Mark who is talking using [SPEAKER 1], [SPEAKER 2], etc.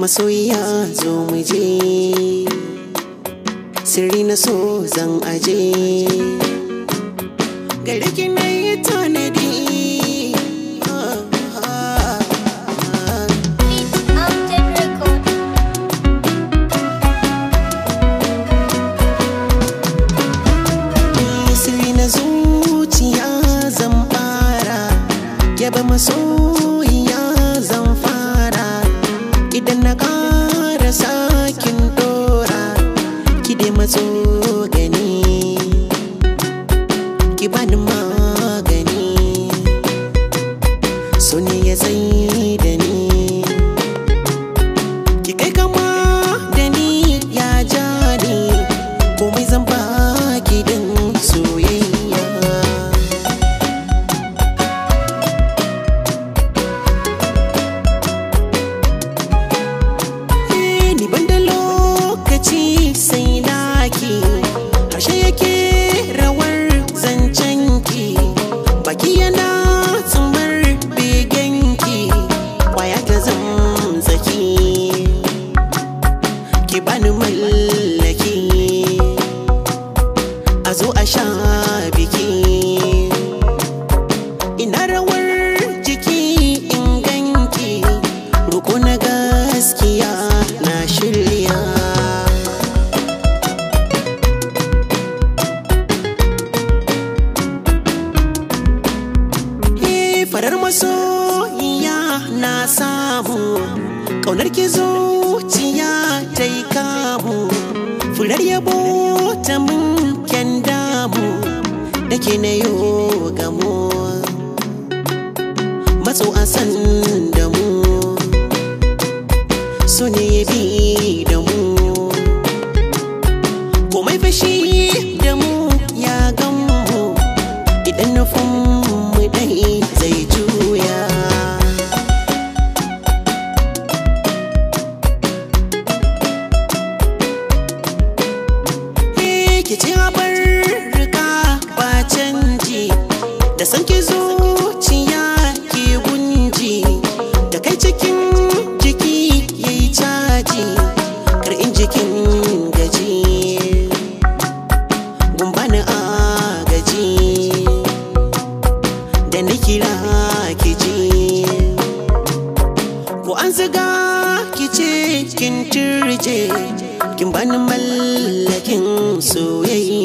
[SPEAKER 1] Masoyiya zo mu je, sirri na so zan aje. Gare ki na yi tanadi.
[SPEAKER 2] Amjad Record.
[SPEAKER 1] Sirri na zuciya zan fara, yaba masoyiya zan fara. Idan na ƙara sakin dora, ki dai matso gani, ki bani magani. So ne ya zai da ni, ki kai kama da ni ya ja ni, komai zan baki din soyayya. Eh, ni ban da lokaci sai naki, harshe yake rawar zancenki, baki yana tsumar begenki, kwaya ta zamzaki, ki bani mallaki, a zo a sha biki. Ina rawar jiki in ganki, roko na gaskiya na shirya. Eh, farar masoyiya na samu, ƙaunar ki zuciya ta yi kamu, furar yabo ta mun kyan damu, da ke na yo gamo, matso a san da mu, so ne ya bi da mu, komai fashi da mu ya gan mu, idan nufin mu dai zai juya. Eh, ki ci abar rika ba canji, da san ki zuciya ki gunji, da kai cikin jiki yayi caji, kar in jikin gaji, gumbani agaji, da ni kira ki ji. Ko an ziga ki ce kin turje, kin bani mallakin soyayya.